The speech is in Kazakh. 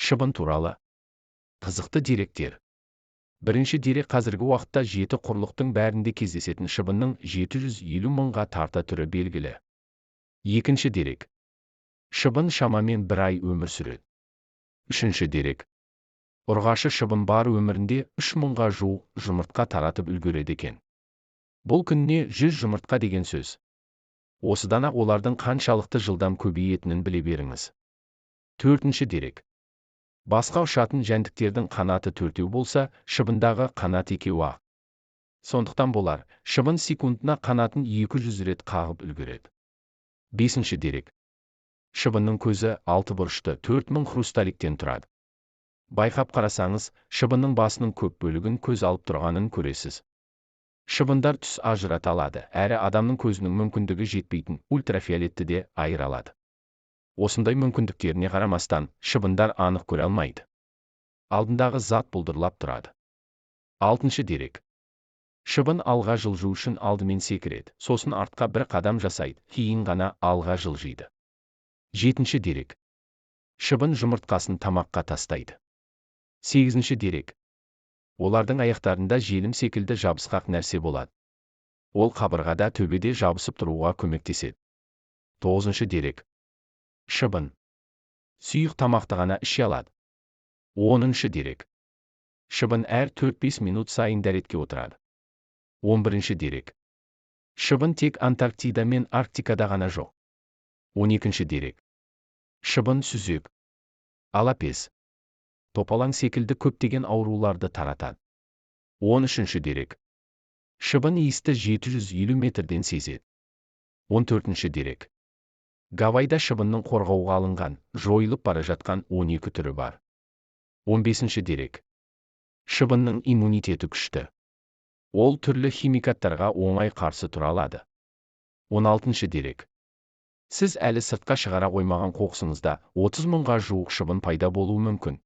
Шыбын туралы қызықты деректер. Бірінші дерек: қазіргі уақытта жеті құрлықтың бәрінде кездесетін шыбынның 750 мыңға тарта түрі белгілі. Екінші дерек: шыбын шамамен бір ай өмір сүреді. Үшінші дерек: ұрғашы шыбын бар өмірінде 3000-ға жуық жұмыртқа таратып үлгереді екен. Бұл күніне 100 жұмыртқа деген сөз. Осыдан-ақ олардың қаншалықты жылдам көбейетінін біле беріңіз. Төртінші дерек: басқа ұшатын жәндіктердің қанаты төртеу болса, шыбындағы қанат екеу-ақ. Сондықтан болар, шыбын секундына қанатын 200 рет қағып үлгереді. Бесінші дерек: шыбынның көзі алты бұрышты 4000 хрусталиктен тұрады. Байқап қарасаңыз, шыбынның басының көп бөлігін көз алып тұрғанын көресіз. Шыбындар түс ажырата алады, әрі адамның көзінің мүмкіндігі жетпейтін ультрафиолетті де айыра алады. Осындай мүмкіндіктеріне қарамастан, шыбындар анық көре алмайды. Алдындағы зат бұлдырлап тұрады. Алтыншы дерек: шыбын алға жылжу үшін алдымен секіреді, сосын артқа бір қадам жасайды, кейін ғана алға жылжиды. Жетінші дерек: шыбын жұмыртқасын тамаққа тастайды. Сегізінші дерек: олардың аяқтарында желім секілді жабысқақ нәрсе болады. Ол қабырғада, төбеде жабысып тұруға көмектеседі. Тоғызыншы дерек: шыбын сұйық тамақты ғана іше алады. 10-шы дерек: шыбын әр 4-5 минут сайын дәретке отырады. 11-ші дерек: шыбын тек Антарктида мен Арктикада ғана жоқ. 12-ші дерек: шыбын сүзек, алапес, топалаң секілді көптеген ауруларды таратады. 13-ші дерек: шыбын иісті 750 метрден сезеді. 14-ші дерек: Гавайда шыбынның қорғауға алынған, жойылып бара жатқан 12 түрі бар. 15-ші дерек: шыбынның иммунитеті күшті. Ол түрлі химикаттарға оңай қарсы тұра алады. 16-шы дерек: сіз әлі сыртқа шығара қоймаған қоқысыңызда 30 мыңға жуық шыбын пайда болуы мүмкін.